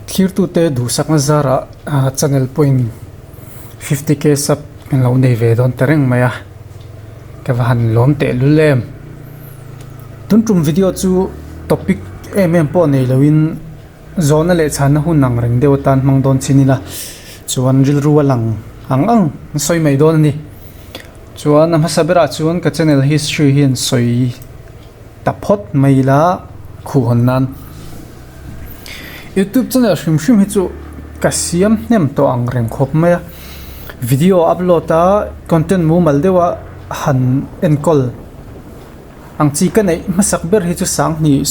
Thlirtute duhsakna zarah channel pawhin 50k sub kan lo nei ve dawn ta reng mai a, ka va han lawm tehlul em. Tun tum video chu topic em em pawh nei loin zawhna leh chhanna hun ang reng deuh atan hmang dawn chin ila chuan rilru a lang ang ang an sawi mai dawn a ni. Chuan a hmasa berah chuan ka channel history hian sawi ta phawt mai ila khuh hawn nan. Youtube channel hrim hrim hi chu ka siam hnem tawh ang reng khawp mai a, video upload a content mumal deuh a han enkawl ang chi ka neih hmasak ber hi chu 2013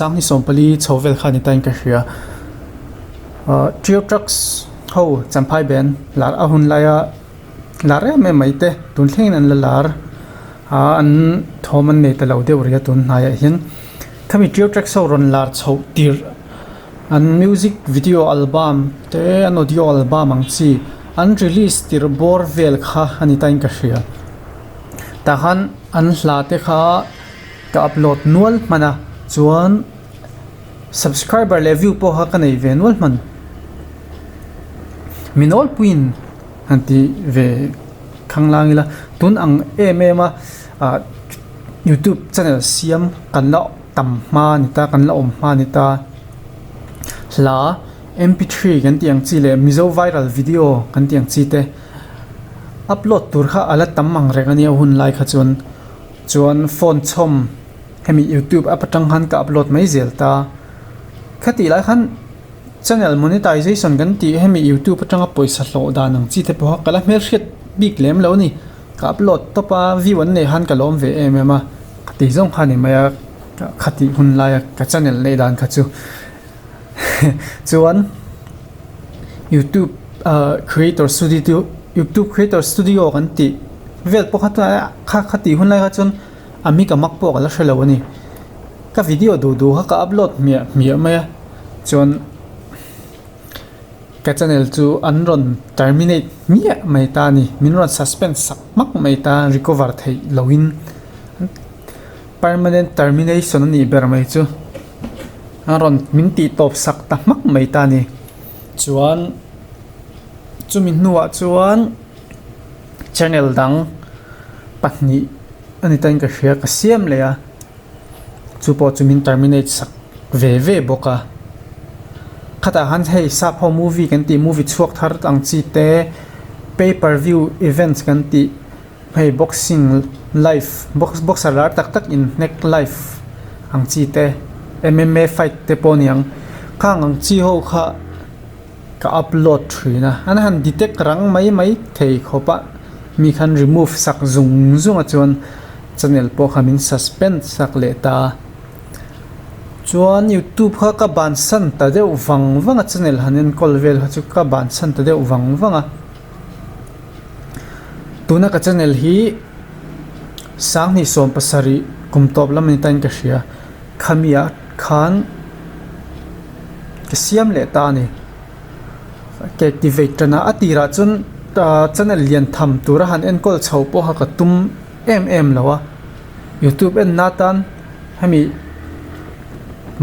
2014 chho vel kha ni ta in ka hria ah trio trucks ho champhai band lar a hun laia lar em em mai te tun thlengin an la lar a an thawm an nei ta lo deuh rih a tun hnaiah hian. Khami Trio Tracks ho rawn lar chhoh tirh an music video album te an audio album ang chi an release tirh bawr vel kha a ni ta in ka hria. Tah khan an hla te kha ka upload nual hman a chuan subscriber leh view pawh kha ka nei ve nual hman. Mi nawlpuiin han ti ve khanglang ila tun ang em em a ah. Youtube channel siam kan la tam hma a ni ta kan la awm hma a ni ta hla mp3 kan tih ang chi leh mizo viral video kan tih ang chi te upload tur kha a la tam ang reng a nia hun lai kha chuan chuan phone chhawm hemi youtube app atang khan ka upload mai zel ta khatih lai khan channel monetization kan tih hemi youtube atanga pawisa hlawh dan ang chi te pawh kha ka la hmelhriat bik lem lo a ni. Ka upload tawp a, view an neih han ka lawm ve em em a, ka tih zawng kha a ni mai a, kha tih hun laia ka channel neih dan kha chu chuan youtube ah creator studio youtube creator studio kan tih vel pawh kha tunah kha kha tih hun lai kha chuan a mi ka mak pawh ka la hre lo a ni, ka video duh duh kha ka upload hmiah hmiah mai a chuan. Ka channel chu an rawn terminate hmiah mai ta a ni. Min rawn suspend sak hmak mai ta recover theih loin permanent termination a nih ber mai chu an rawn min tih tawp sak ta hmak mai ta a ni. Chuan chumi hnuah chuan channel dang pahnih a ni tain ka hria ka siam leh a. Chu pawh chu min terminate sak ve ve bawk a. Khatah khan hei sap ho movie kan tih movie chhuak thar ang chi te pay per view events kan tih hei boxing live box boxer lar tak tak in hnek live ang chi te M_M_A fight te pawh a ni ang khang ang chi ho kha ka upload thin a an han detect rang mai mai thei khawp a mi khan remove sak zung zung a chuan channel pawh kha min suspend sak leh ta a chuan youtube kha ka bansan ta deuh vang vang a channel han enkawl vel kha chu ka bansan ta deuh vang vang a tuna ka channel hi 2017 kum tawp lam a ni tain ka hria khami ah khan ka siam leh ta a ni ka activate tan a a tirah chuan ahh channel lian tham tura han enkawl chho pawh kha ka tum em em lo a youtube en na tan hemi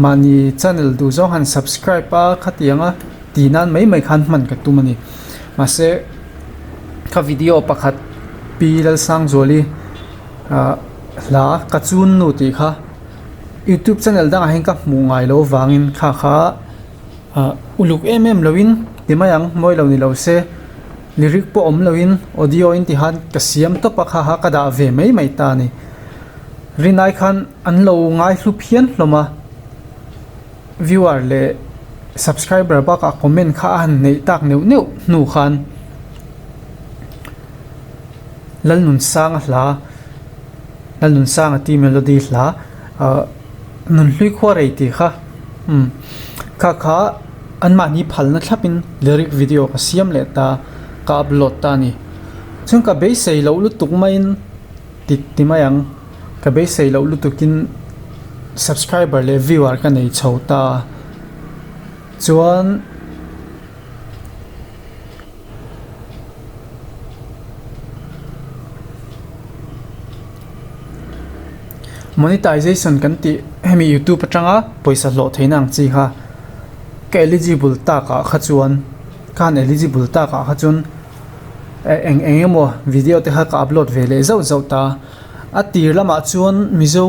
mahni channel duh zawng han subscribe a khatiang a tih nan mai mai khan hman ka tum a ni mahse ka video pakhat pi Lalsangzuali ahh hla ka chun nu tih kha. Youtube channel dangah hian ka hmuh ngai loh vangin kha kha ah uluk em em loin ti mai ang mawi lo ni lo se lyric pawh awm loin audio in ti khan ka siam tawp a kha kha ka dah ve mai mai ta a ni rinai khan an lo ngai hlu phian hlawm a viewer leh subscriber bakah comment kha a han neih tak neuh neuh hnu khan Lalnunsanga hla. Lalnunsanga tih melody hla ahh nunhlui khua rei tih kha umm kha kha anmahni phalna thlapin lyric video ka siam leh ta ka upload ta a ni chuan ka beisei loh lutuk maiin ti ti mai ang ka beisei loh lutukin subscriber leh viewer ka nei chho ta chuan. Monetization kan tih hemi youtube atanga pawisa hlawh theihna ang chi kha. Ka eligible takah kha chuan ka han eligible takah kha chuan eng eng emaw video te kha ka upload ve leh zauh zauh ta a. A tir lamah chuan Mizo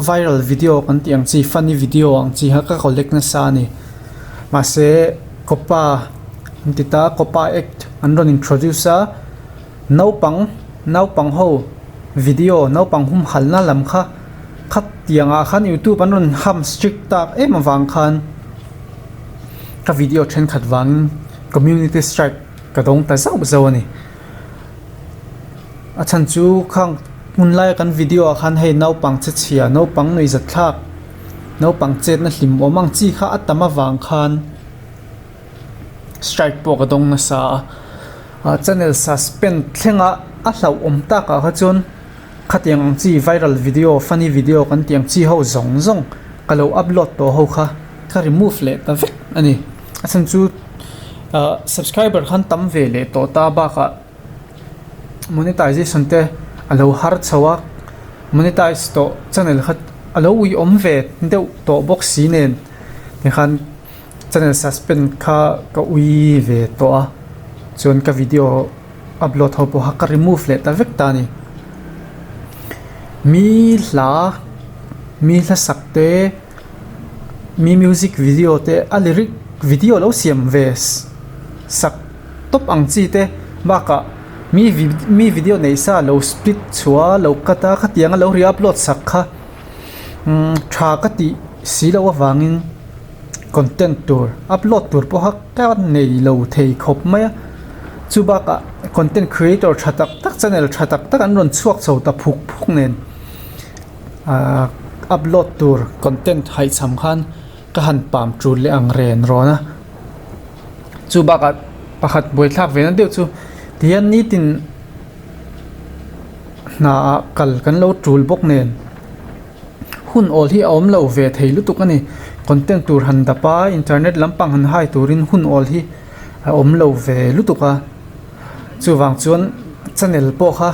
viral video kan tih ang chi funny video ang chi kha ka collect nasa a ni. Mahse Copa an ti ta Copa act an rawn introduce a naupang naupang ho video naupang humhalna lam kha kha tiangah khan youtube an rawn ham strict tak em avang khan ka video thenkhat vangin community strike ka dawng ta zauh zauh a ni. A chhan chu khang hmun laia kan video ah khan hei naupang che chhia naupang nuih zat thlak naupang chetna hlim awm ang chi kha a tam avang khan strike pawh ka dawng nasa a ah channel suspend thlenga a hlauhawm takah kha chuan khatiang ang chi viral video funny video kan tih ang chi ho zawng zawng ka lo upload tawh ho kha ka remove leh ta vek a ni a chhan chu ah subscriber khan tam ve leh tawh ta bakah. Monetization te a lo har chho a, monetize tawh channel kha a lo uiawm ve deuh tawh bawk si nen tikhan channel suspend kha ka ui ve tawh a chuan ka video upload ho pawh kha ka remove leh ta vek ta a ni. Mi hla mi hla sak te mi music video te a lyric video lo siam ve sak. Tawp ang chi te bakah mi mi video neih sa lo split chhuah a lo cut a khatiang a lo ri upload sak kha umm tha ka tih si loh avangin content tur upload tur pawha ka nei lo thei khawp mai a chu bakah content creator tha tak tak channel tha tak tak an rawn chhuak chho ta phuk phuk nen ahh upload tur content haihchham khan ka han pam tul leh ang ren rawn a. Chu bakah pakhat buaithlak ve na deuh chu tihian nitin hna ah kal kan lo tul bawk nen hun awl hi a awm lo ve thei lutuk a ni content tur han dap a internet lampang han hai turin hun awl hi a awm lo ve lutuk a chuvang chuan channel pawh kha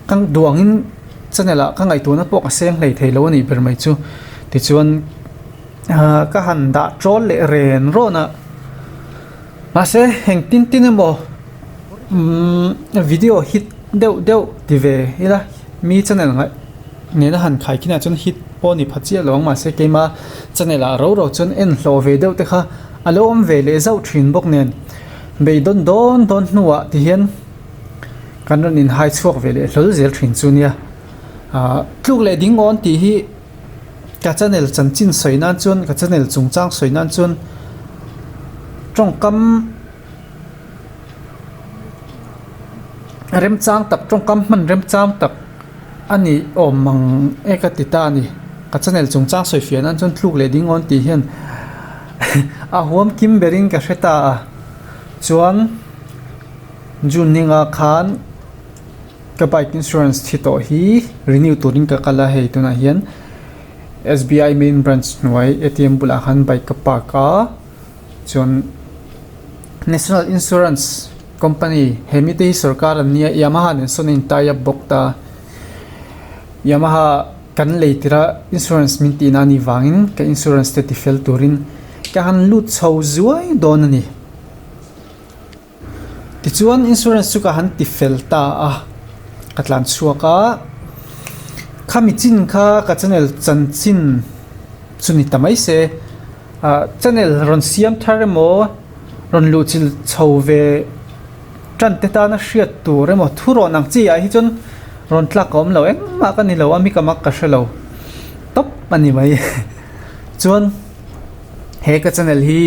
ka duh angin channel ah ka ngaihtuahna pawh ka seng hlei thei lo a nih ber mai chu tichuan. Ahh ka han dah tawl leh ren rawn a mahse eng tin tin emaw umm video hit deuh deuh ti ve ila mi channel ngaih nena han khai khin ah chuan hit pawh a ni pha chiah lo ang mahse keima channel ah ro ro chuan en hlawh ve deuh te kha a lo awm ve leh zauh thin bawk nen beidawn dawn dawn hnuah ti hian kan rawn in hai chhuak ve leh hlawl zel thin chu nia ahh tluk leh ding awn tih hi. Ka channel chanchin sawi nan chuan ka channel chungchang sawi nan chuan tawngkam remchang tak tawngkam hman remchang tak a nih awm ang e ka ti ta a ni. Ka channel chungchang sawi fiah nan chuan tluk leh ding awn tih hian a huam kim berin ka hre ta a chuan June ninga khan. Ka bike insurance thi tawh hi renew turin ka kal a hei tunah hian S_B_I main branch hnuai A_T_M bulah khan bike ka park a chuan national insurance company he mite hi sorkar an nia yamaha nen sawn a in tie up bawk ta yamaha kan lei tirh a insurance min tihna anih vangin ka insurance te tifel turin ka han lut chho zuai dawn a ni. Tichuan insurance chu ka han ti fel ta a, ka tlan chhuak a, khami chin kha ka channel chanchin chu ni ta mai se, ah channel rawn siam thar emaw rawn luh chilh chho ve tan te tana hriat tur emaw thu rawn ang chi ah hi chuan rawn tlak a awm lo engmah ka ni lo a mi ka mak ka hre lo tawp a ni mai chuan. He ka channel hi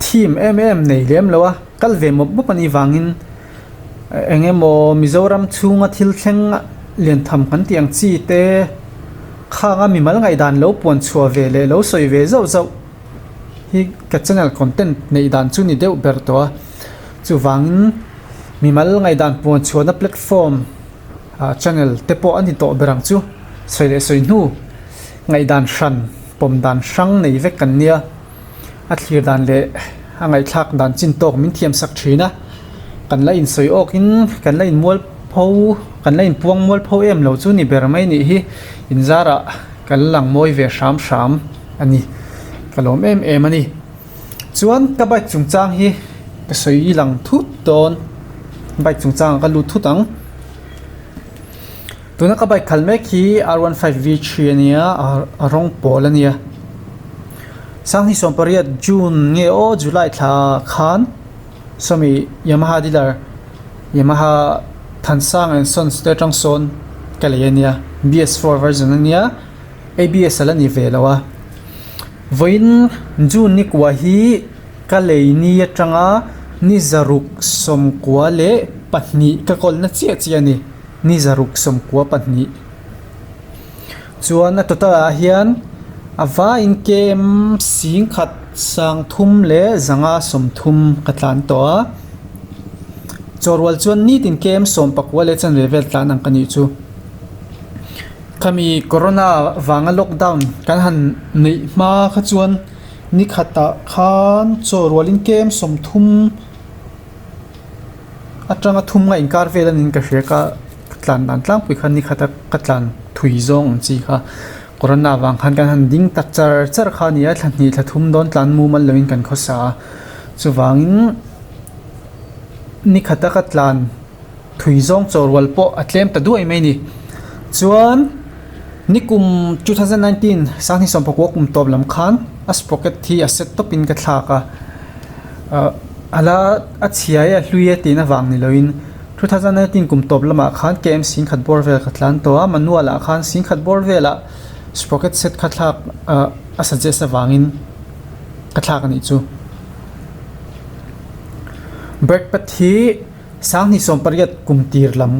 theme em em nei lem lo a, kal ve mawp mawp a nih vangin eng emaw Mizoram chhunga thil thleng lian tham kan tih ang chi te khanga mimal ngaihdan lo puan chhuah ve leh lo sawi ve zauh zauh hi ka channel content neih dan chu ni deuh ber tawh a, chuvangin mimal ngaihdan puan chhuahna platform ah channel te pawh a ni tawh ber ang chu sawi leh sawi hnu. Ngaihdan hran, pawm dan hrang nei vek kan nia. A thlir dan leh a ngaihthlak dan chin tawk min thiam sak thin a. Kan la insawi awkin kan la inmualpho, kan la inpuang mualpho em lo chu ni ber mai nih hi inzarah kan lang mawi ve hram hram a ni. Ka lawm em em a ni. Chuan ka bike chungchang hi ka sawi lang thut dawn bike chungchangah ka lut thut ang. Tuna ka bike khalh mek hi R one five V three a nia a rawng pawl a nia. Sanghnih sawmpariat June nge aw July thla khan sawmi Yamaha dealer Yamaha Thansang and Sons te atang sawn ka lei a nia B S four version a nia A B S a la ni ve lo a. Vawiin June ni kua hi ka lei ni atanga ni zaruk 92 ka kawlna chiah chiah a ni. Ni 692. Chuan a total ah hian a vaiin km 1330 ka tlan tawh a. Chawhrual chuan nitin km 19 leh chanve vel tlan ang ka nih chu. Khami corona vanga lockdown kan han neih hma kha chuan ni khatah khan chaw rualin kem 30 atanga thum nga inkar vel anin ka hria ka tlan dan tlangpui kha ni khata ka tlan thui zawng ang chi kha corona vang khan kan han ding ta char char kha a ni a thla hnih thla thum dawn tlan mumal loin kan khawsa a chuvangin ni khata ka tlan. Thui zawng chaw rual pawh a tlem ta duai mai a ni. Chuan nikum 2019 sanghnih sawmpakua kum tawp lam khan a sprocket hi a set tawpin ka thlak a, ah a la a chhia e a hlui e tihna vang ni loin 2019 kum tawp lamah khan KM singkhat bawr vel ka tlan tawh a, manual ah khan singkhat bawr velah sprocket set kha thlak ah a suggest avangin ka thlak a nih chu. Brake pad hi. 2018 kum tir lam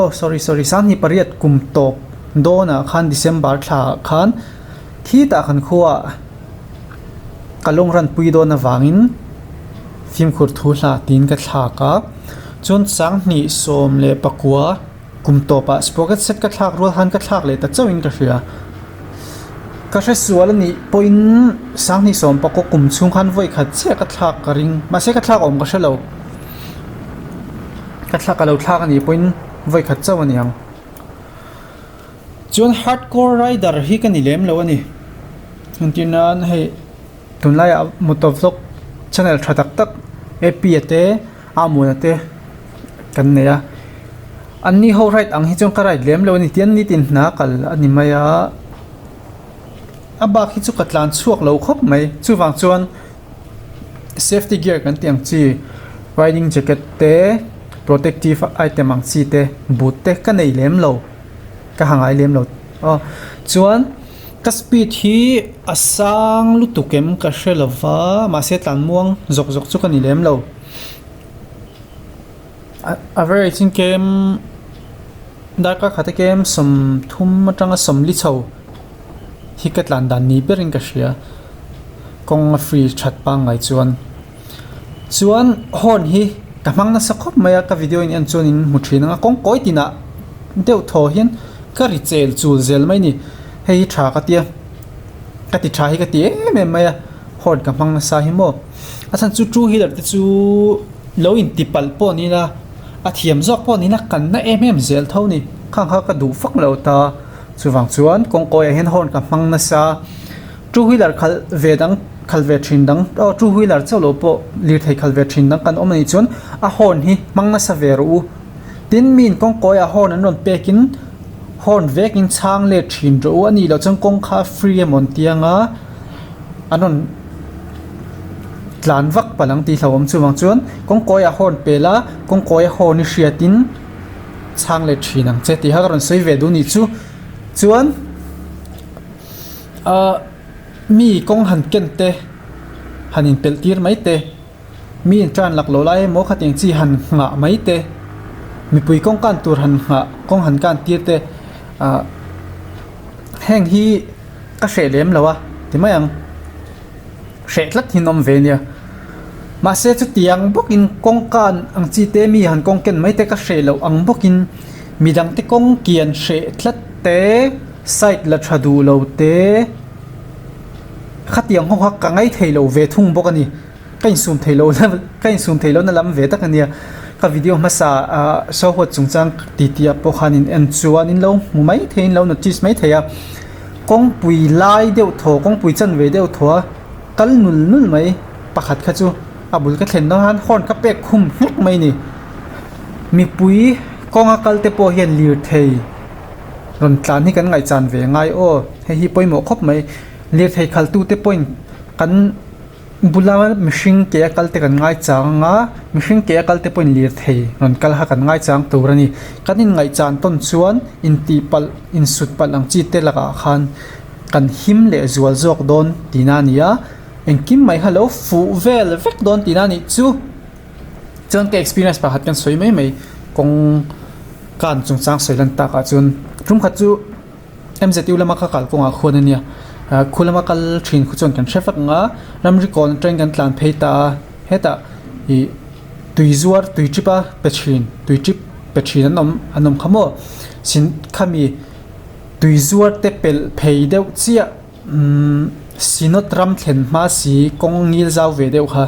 oh sorry sorry 2008 kum tawp dawnah khan December thla ah khan khitah kan khuaah ka lawng ran pui dawn avangin fimkhur thu hla tiin ka thlak a chuan 2019 kum tawpah sprocket set ka thlak rual khan ka thlak leh ta chauhin ka hria. Ka hre sual a nih pawhin 2019 kum chhung khan vawi khat chiah ka thlak ka ring mahse ka thlak awm ka hre lo. Ka thlak ka lo thlak a nih pawhin vawi khat chauh a ni ang. Chuan hardcore rider hi ka ni lem lo a ni. Entir nan hei tunlaiah motor vlog channel tha tak tak A_P a te Amuna te kan nei a. Anni ho ride ang hi chuan ka ride lem lo a ni tian nitin hna kal a ni mai a. A bak hi chu ka tlan chhuak lo khawp mai chuvang chuan. Safety gear kan tih ang chi riding jacket te protective item ang chi te boot te ka nei lem lo ka ha ngai lem lo aw chuan ka speed hi a sang lutuk em ka hre lo va mahse tlan muang zawk zawk chu ka ni lem lo average in kem darkar khat a kem 30 atanga 40 chho. Hi ka tlan dan ni berin ka hria kawng a free that pangngai chuan chuan horn hi ka hmang nasa khawp mai a ka video in en chuan in hmu thin ang a kawng kawi tinah deuh thaw hian ka ri chel chul zel mai a ni hei hi tha ka tia ka ti tha hi ka ti em em mai a horn ka hmang nasa hi maw a chhan chu two wheeler te chu lo in ti palh pawh ni ila a thiam zawk pawh ni ila kan na em em zel tho a ni khang kha ka duh fak lo ta. Chuvang chuan kawngkawiah hian horn ka hmang nasa, two wheeler khalh ve dang khalh ve thin dang aw two wheeler chauh lo pawh lirthei khalh ve thin dang kan awm anih chuan a horn hi hmang nasa ve rawh u. Tin miin kawngkawiah horn an rawn pekin horn vekin chhang let thin rawh u a nih loh chuan kawng kha free emaw an ti anga an rawn tlan vak palh ang tih hlauhawm chuvang chuan kawngkawiah horn pel a kawngkawia horn i hriatin. Chhang leh thin ang che tih kha ka rawn sawi ve duh nih chu. Chuan ahh mi kawng han ken te han inpelh tir mai te mi in tan lak loh lai emaw khatiang chi han nghah mai te mipui kawng kan tur han nghah kawng han kan tir te ahh heng hi ka hreh lem lo a ti mai ang. Hreh tlat hi an awm ve nia. Mahse chutiang bawkin kawngka ang chi te mi han kawng ken mai te ka hreh loh ang bawkin midang te kawng kian hreh tlat te side la tha duh lo te khatiang ho kha ka ngai thei lo ve thung bawk a ni. Ka insum thei lo ka insum thei lohna lam ve tak a nia. Ka video hmasa ah Sohuat chungchang ti tih ah pawh khan in en chuan in lo hmu mai thei in lo notice mai thei a. Kawngpui lai deuh thaw kawngpui chanve deuh thaw a kal nul nul mai. pakhat kha chu a bul ka thlen dawn khan horn ka pek khum nghek mai a ni. Mipui kawnga kal te pawh hian lirthei rawn tlan hi kan ngaihchan ve ngai aw hei hi pawimawh khawp mai lirthei khaltu te pawhin kan bula mihring ke a kal te kan ngaichang ang a mihring ke a kal te pawhin lirthei rawn kal kha kan ngaichang tur a ni kan inngaihchan tawn chuan intihpalh insut palh ang chi te lakah khan kan him leh zual zawk dawn tihna a ni a engkim mai kha lo fuh vel vek dawn tihna a nih chu chuan ka experience pakhat kan sawi mai mai kawng kan chungchang sawi lan takah chuan tum khat chu. MZU lama ka kal kawngah khuan a nia ah khu lama kal thin khu chuan kan hre vak ang a ramri kawn atangin kan tlan phei ta a hetah ih tui zuar tui trip a pe thin tui trip pe thin an awm an awm kha maw sin khami tui zuar te pelh phei deuh chiah umm synod ram thlen hma si kawng ngil zau ve deuh kha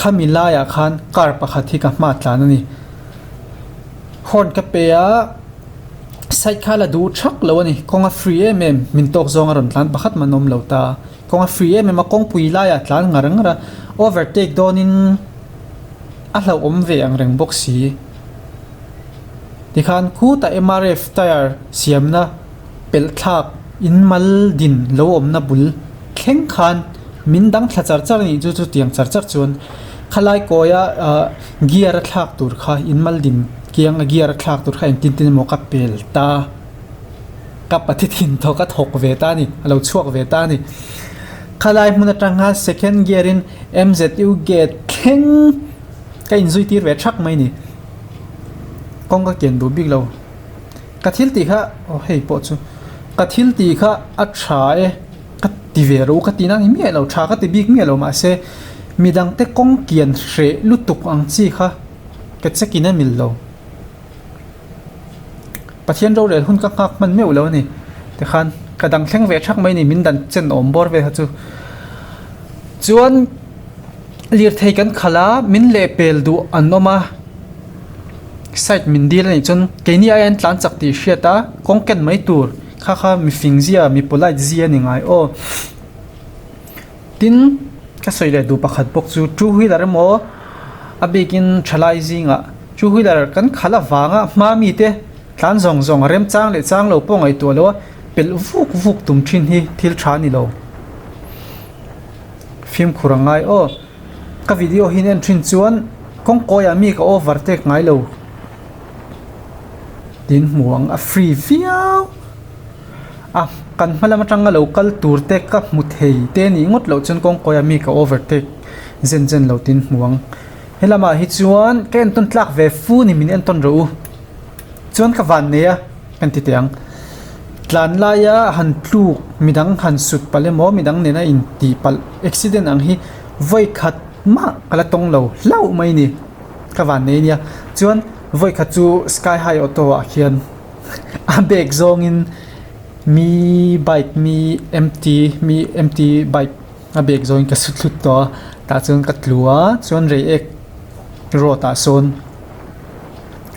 khami laiah khan car pakhat hi ka hma tlan a ni horn ka pe a. Side kha la duh thak lo a ni. Kawng a free em em, min tawk zawng a rawn tlan pakhat man awm lo ta. Kawng a free em em a, kawngpui laiah tlan ngar ngar a, overtake dawnin a hlauhawm ve ang reng bawk si. Tikhan khutah MRF tyre siamna pelh thlak in mal din lo awmna bul thleng khan min dang thla char char a nih chu chutiang char char chuan khalai kawia ah gear a thlak tur kha in mal din kiang a gear a thlak tur kha engtin tin emaw ka pel ta ka pati thin thawk a thawk ve ta a ni a lo chhuak ve ta a ni khalai hmun atang khan second gear in M_Z_U gate thleng ka inzui tir ve thak mai a ni kawng ka kian duh bik lo. Ka thil tih kha aw hei pawh chu ka thil tih kha a tha e ka ti ve ro ka tihna a ni miah lo tha ka ti bik miah lo mahse midang te kawng kian hreh lutuk ang chi kha ka check in a mil lo. Pathian rorel hun ka nghak hman meuh lo a ni tikhan ka dang thleng ve thak mai a ni min dan chen awm bawr vel kha chu chuan lirthei kan khalh a min lehpel duh an awm a. Side min dil a nih chuan keini aia an tlan chak tih hriat a kawng ken mai tur kha kha mifing zia mi polite zia a ni ngai aw. Tin ka sawi leh duh pakhat bawk chu two wheeler emaw a bikin thalai zingah two wheeler kan khalh avanga hma mite tlan zawng zawng a remchang leh chang lo pawh ngaihtuah lo a pelh vuk vuk tum thin hi thil tha a ni lo. Fimkhur a ngai aw. Ka video hi en thin chuan kawngkawi ah mi ka overtake ngai lo tin hmu ang a free viau a kan hma lam atanga lo kal tur te ka hmu thei te nih ngawt loh chuan kawngkawi ah mi ka overtake zen zen lo tin hmu ang helamah hi chuan ka entawn tlak ve fu ni min entawn rawh u chuan ka van nei a. Kan ti teh ang. Tlan laia han tluk midang han sut palh emaw midang nena intih palh accident ang hi vawi khat mah ka la tawng lo hlauh mai a ni. Ka van nei ania. Chuan vawi khat chu sky high auto ah khian a bag zawngin mi bike mi mt mi mt bike a bag zawngin ka su thlut tawh a tah chuan ka tlu a chuan reiek road ah sawn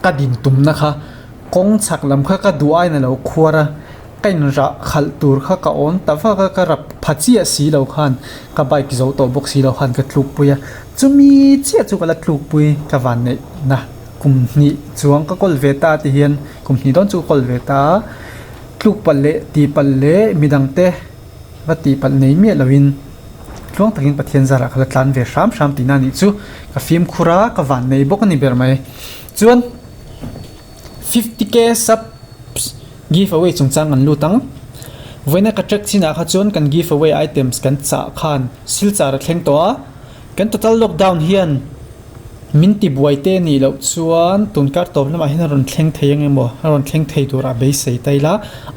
ka din tumna kha. Kawng chhak lam kha ka duh aiin a lo khuar a, ka inrah khalh tur kha ka awn ta vak a, ka rap pha chiah si lo khan ka bike zo tawh bawk si lo khan ka tlukpui a, chumi chiah chu ka la tlukpui ka van neih na kum hnih chuang ka kawl ve ta ti hian kum hnih dawn chu ka kawl ve ta a, tluk palh leh tih palh leh midang te va tih palh nei miah loin tluang takin Pathian zarah ka la tlan ve hram hram tihna a nih chu ka fimkhur a, ka van nei bawk a ni ber mai chuan. 50k subs give away chungchang kan lut ang. Vawiina ka track chinah kha chuan kan give away items kan chah khan silchar a thleng tawh a. Kan total lockdown hian min ti buai te nih loh chuan tunkar tawp lamah hian a rawn thleng thei ang emaw a rawn thleng thei turah beisei ta ila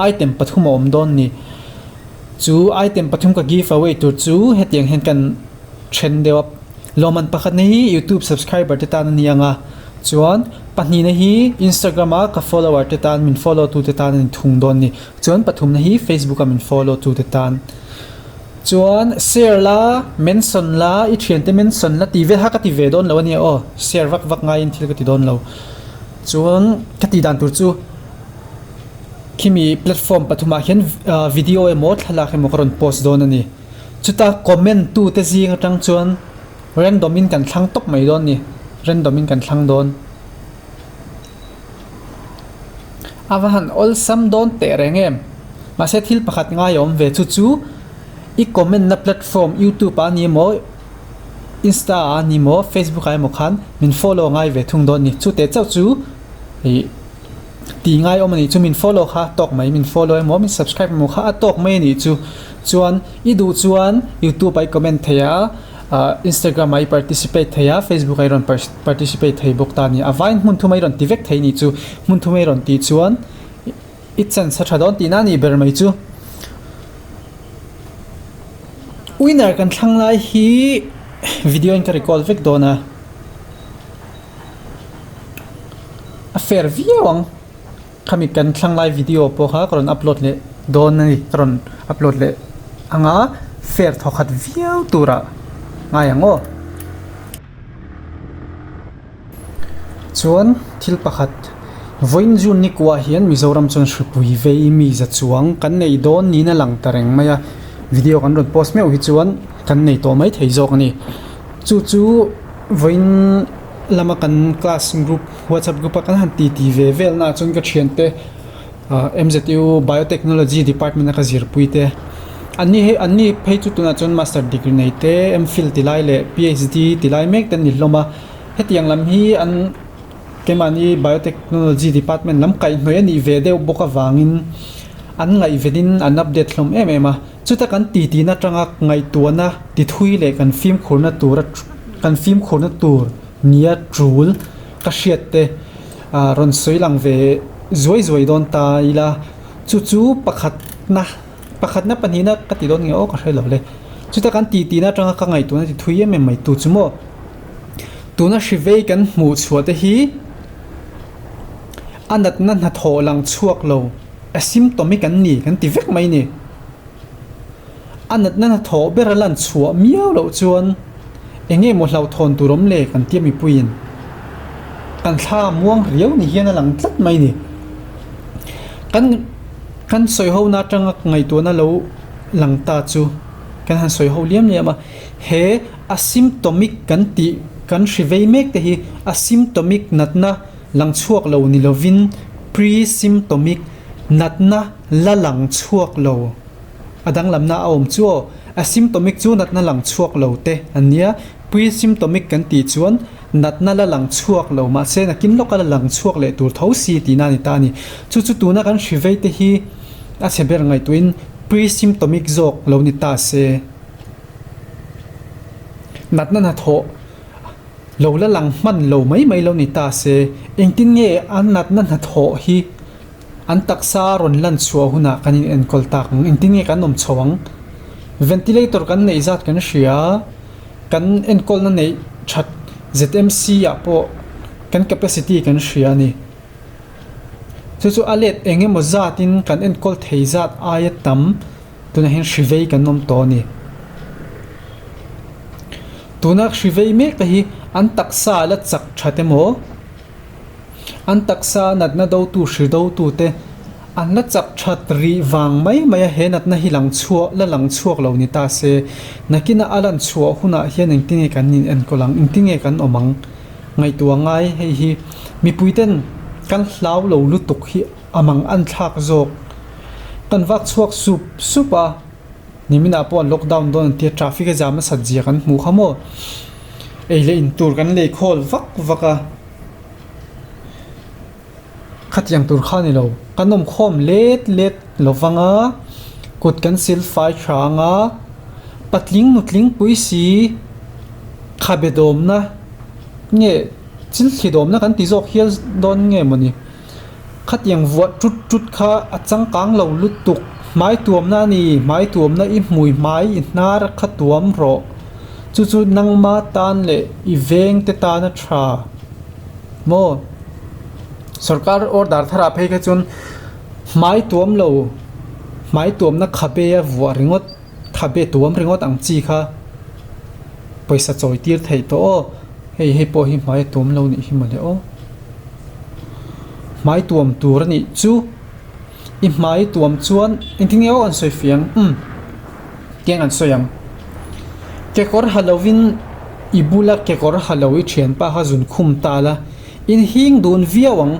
item pathum a awm dawn ni. Chu item pathum ka give away tur chu hetiang hian kan then deuh a. Lawmman pakhat na hi youtube subscriber te tan a ni ang a. Chuan pahnihna hi Instagram a ka follower te tan min follow tu te tan a ni thung dawn ni. Chuan pathumna hi Facebook a min follow tu te tan. Chuan share la, mention la, i thiante mention la tih vel kha ka ti ve dawn lo a nia aw. Share vak vak ngaiin thil ka ti dawn lo. Chuan ka tih dan tur chu khimi platform pathumah hian video emaw thlalak emaw ka rawn post dawn a ni. Chuta comment tu te zing atang chuan. Random in kan thlang tawp mai dawn ni. Random in kan thlang dawn. A va han awlsam dawn teh reng em? Mahse thil pakhat ngai a awm ve chu chu i comment na platform youtube ah a ni emaw insta ah a ni emaw facebook ah emaw khan min follow ngai ve thung dawn a ni. Chuteh chauh chu ih tih ngai awm a nih chu min follow kha a tawk mai min follow emaw min subscribe emaw kha a tawk mai a nih chu. Chuan i duh chuan youtube ah i comment thei a. Ah Instagram ah i participate thei a, Facebook ah i rawn participate thei bawk ta a ni. A vaiin hmun thum a i rawn ti vek thei ni chu. Hmun thum a i rawn tih chuan i chance a tha dawn tihna a nih ber mai chu. Winner kan thlang lai hi video in ka record vek dawn a, a fair viau ang. Khami kan thlang lai video pawh kha ka rawn upload leh dawn a ni ka rawn upload leh anga fair thawkhat viau turah ngai ang aw. Chuan thil pakhat vawiin June ni kuah hian Mizoram chuan hripui vei mi za chuang kan nei dawn niin a lang ta reng mai a video kan rawn post meuh hi chuan kan nei tawh mai thei zawk a ni chu chu vawiin lama kan class group. WhatsApp group a kan han titi ve vel na chuan ka thiante ah M_Z_U biotechnology department a ka zirpui te an ni hei an ni phei chu tunah chuan master degree nei te M_phil ti lai leh P_H_D ti lai mek te an ni hlawm a hetiang lam hi an keimahni biotechnology department lam kaihhnawih a nih ve deuh bawk avangin an ngaihvenin an update hlawm em em a chuta kan titi na atanga ngaihtuahna ti thui leh kan fimkhurna tura kan fimkhurna tur. Nia tul ka hriat te rawn sawi lang ve zuai zuai dawn ta ila chu chu pakhatna pakhatna pahnihna ka ti dawn nge aw ka hre lo le chuta kan tih tihna atanga ka ngaihtuahna ti thui em em mai tu chu maw tuna hri vei kan hmuh chhuah te hi a natna hnathawh lang chhuak lo asymptomic an ni kan ti vek mai ni. A natna hnathawh ber a lan chhuah miau loh chuan eng nge maw hlauhthawn tur awm le kan tia mipuiin kan thla muang riau ni hian a lang tlat mai ni. Kan kan sawi ho na atanga ngaihtuahna lo lang ta chu kan han sawi ho liam liam a, he asymptomic kan tih kan hri vei mek te hi asymptomic natna lang chhuak lo ni lovin pre-symptomic natna la lang chhuak lo. A danglamna a awm chu aw. Asymptomic chu natna lang chhuak lo te an nia. Presymptomic kan tih chuan natna la lang chhuak lo mahse nakin lawka la lang chhuak leh tur tho si tihna a ni ta a ni. Chu chu tuna kan hri vei te hi a chhe ber ngaihtuahin presymptomic zawk lo ni ta se. Natna hnathawh lo la lang hman lo mai mai lo ni ta se. Engtin nge a natna hnathawh hi An taksa rawn lan chhuah hunah kan in enkawl tak ang, engtin nge kan awm chho ang? Ventilator kan neih zat kan hria, kan enkawlna neih that ZMC ah pawh kan capacity kan hria a ni. Chu chu a let eng emaw zatin kan enkawl thei zat aia tam tunah hian hri vei kan awm tawh a ni. Tuna hri vei mek te hi an taksa la chak that emaw? An taksa natna dotu hri dotute an la chak that rih vang mai mai a, he natna hi lang chhuah la lang chhuak lo ni ta se, nakina a lan chhuah hunah hian engtin nge kan in enkawl ang, engtin nge kan awm ang ngaihtuah ngai hei hi mipuiten kan hlau lo lutuk hi a mang an thlak zawk. Kan vak chhuak sup sup a, niminah pawh an lockdown dawn an tia traffic a zam nasat zia kan hmuh kha maw, ei leh in tur kan lei khawl vak vak a. Khatiang tur kha a ni lo, kan awm khawm let let lo vang a, kut kan sil fai tha ang a, patling nutling pui si khabe dawmna nge thil thli dawmna kan ti zawk hial dawn nge mawni, khatiang vuah tut tut kha a changkang lo lutuk, hmai tuamna a ni, hmai tuamna i hmui hmai i hnar kha tuam rawh. Chu chu nangma tan leh i veng te tan a tha maw? Sorkar order tharah phei kha chuan hmai tuam lo, hmai tuamna khabe a vuah ringawt, khabe tuam ringawt ang chi kha pawisa chawi tir theih tawh aw. Hei hei pawh hi hmai a tuam lo nih hi mawle aw. Hmai tuam tur a nih chu i hmai tuam chuan engtin nge aw an sawi fiang umm. Tiang an sawi ang. Kekawr ha lovin. I bula kekawr ha lo i thianpa kha zun khum ta la, in hing dun viau ang.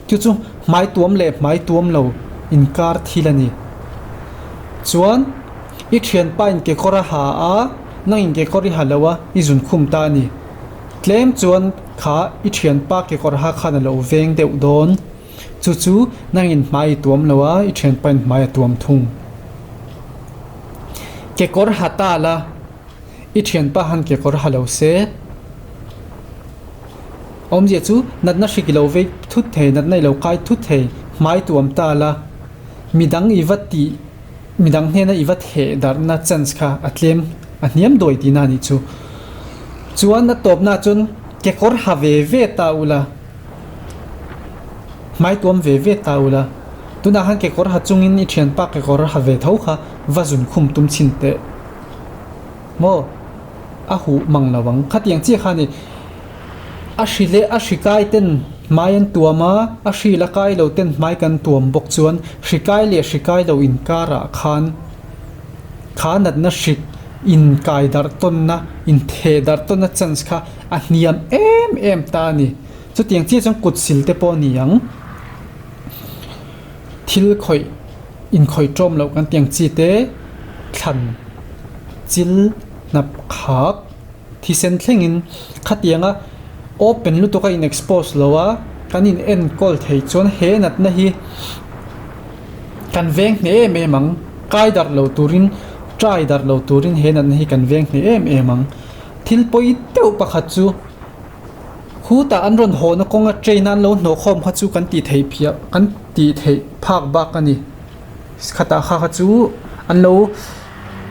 Chu chu hmai tuam leh hmai tuam lo inkar thil a ni. Chuan i thianpa in kekawr a ha a, nang in kekawr i ha lo a, i zun khum ta a ni. Tlem chuan kha i thianpa kekawr ha khan a lo veng deuh dawn. Chu chu nang in hmai i tuam lo a, i thianpa in hmai a tuam thung. Kekawr ha ta la. I thianpa han kekawr ha lo se. Awmzia chu natna hrik i lo vei thut thei, natna i lo kai thut thei, hmai tuam ta la, midang i va tih, midang hnena i va theh darhna chance kha a tlem, a hniam dawi tihna a nih chu. Chuan a tawpnaah chuan kekawr ha ve ve ta ula, hmai tuam ve ve ta ula, tunah khan kekawr ha chungin i thianpa kekawr ha ve tho kha va zun khum tum chhin teh. Maw? A huh mang lo ang. Khatiang chiah kha a ni. A hri leh a hri kai ten hmai an tuam a, a hri la kai lo ten hmai kan tuam bawk chuan hri kai leh hri kai lo inkarah khan kha natna hrik inkai darh tawnna, intheh darh tawnna chance kha a hniam em em ta a ni. Chutiang chiah chuan kut sil te pawh a ni ang. Thil khawih inkhawih ṭawm loh kan tiang chi te thlan chil hnap khak thisen thlengin khatianga open lutuk a in expose lo a kan in enkawl thei chuan he natna hi kan veng hneh em em ang kai darh lo turin try darh lo turin he natna hi kan veng hneh em em ang thil pawi deuh pakhat chu. Khutah an rawn hawhna kawnga train a an lo hnawh khawm kha chu kan tih theih phiah kan tih theih phak bak a ni. Khatah kha kha chu an lo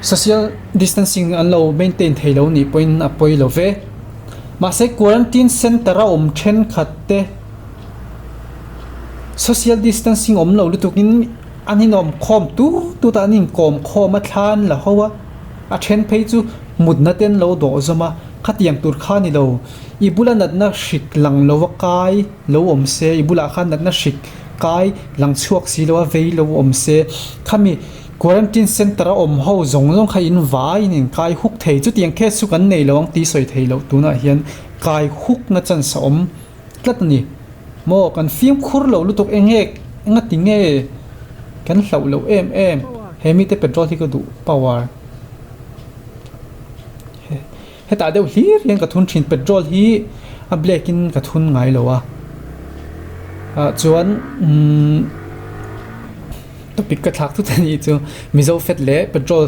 social distancing an lo maintain thei lo nih pawhin a pawi lo ve. Mahse quarantine center a awm thenkhat te social distancing awm lo lutukin an inawm khawm tut tut a an inkawm khawm a thla an la ho a a then phei chu mutna te an lo dawh zawm a. Khatiang tur kha ni lo, i bula natna hrik lang lo a kai lo awm se, i bulah khan natna hrik kai lang chhuak si lo a vei lo awm se, khami quarantine centre a awm ho zawng zawng kha in vaiin in kai huk thei, chutiang case chu kan nei lo ang tih sawi thei loh tunah hian kai hukna chance a awm tlat a ni. Maw kan fimkhur lo lutuk eng nge enga ti nge kan hlauh loh em em he mite petrol hi ka duh power. Hetah deuh hlir hian ka thun thin petrol hi a black in ka thun ngai lo a ah chuan umm topic ka thlak thut a nih chu mizo fat leh petrol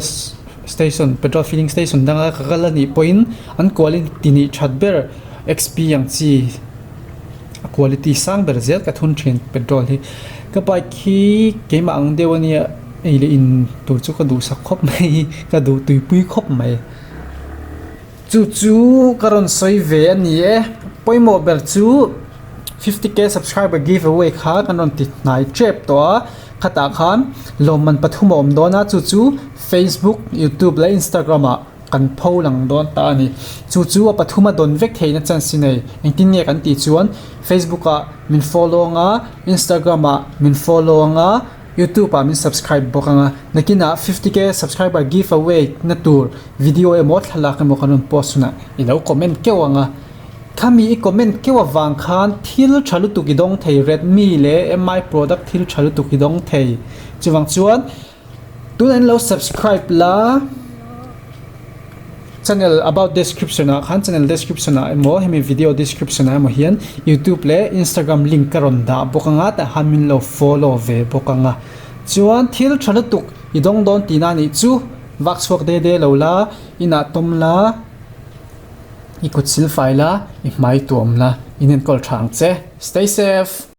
station petrol filling station danga ka kal a nih pawhin an quality nih that ber xp ang chi a quality sang ber zel ka thun thin petrol hi ka bike hi keimah ang deuh a nia. Ei leh in tur chu ka duhsak khawp mai, ka duh tuipui khawp mai. Chu chu ka rawn sawi ve a ni e, pawimawh ber chu 50k subscriber giveaway kha kan rawn ti hnai tep tawh a, khatah khan lawmman pathum a awm dawn a, chu chu Facebook, YouTube leh Instagram ah kan pho lang dawn ta a ni. Chu chu a pathum a dawn vek theihna chance i nei, engtin nge kan tih chuan Facebook ah min follow ang a, Instagram ah min follow ang a, Youtube ah min subscribe bawk ang a, nakinah 50k subscriber giveaway na tur video emaw thlalak emaw kan rawn post hunah i lo comment keuh ang a, khami i comment keuh avang khan thil tha lutuk i dawng thei Redmi leh Mi product thil tha lutuk i dawng thei chuvang chuan tunah in lo subscribe la. Channel about description ah khan channel description ah emaw hemi video description ah emaw hian youtube leh instagram link ka rawn dah bawk anga tah khan min lo follow ve bawk anga chuan thil tha lutuk i dawng dawn tihna anih chu vak chhuak de de lo la inah tawm la i kut sil fai la i hmai tuam la in enkawl tha ang che stay safe.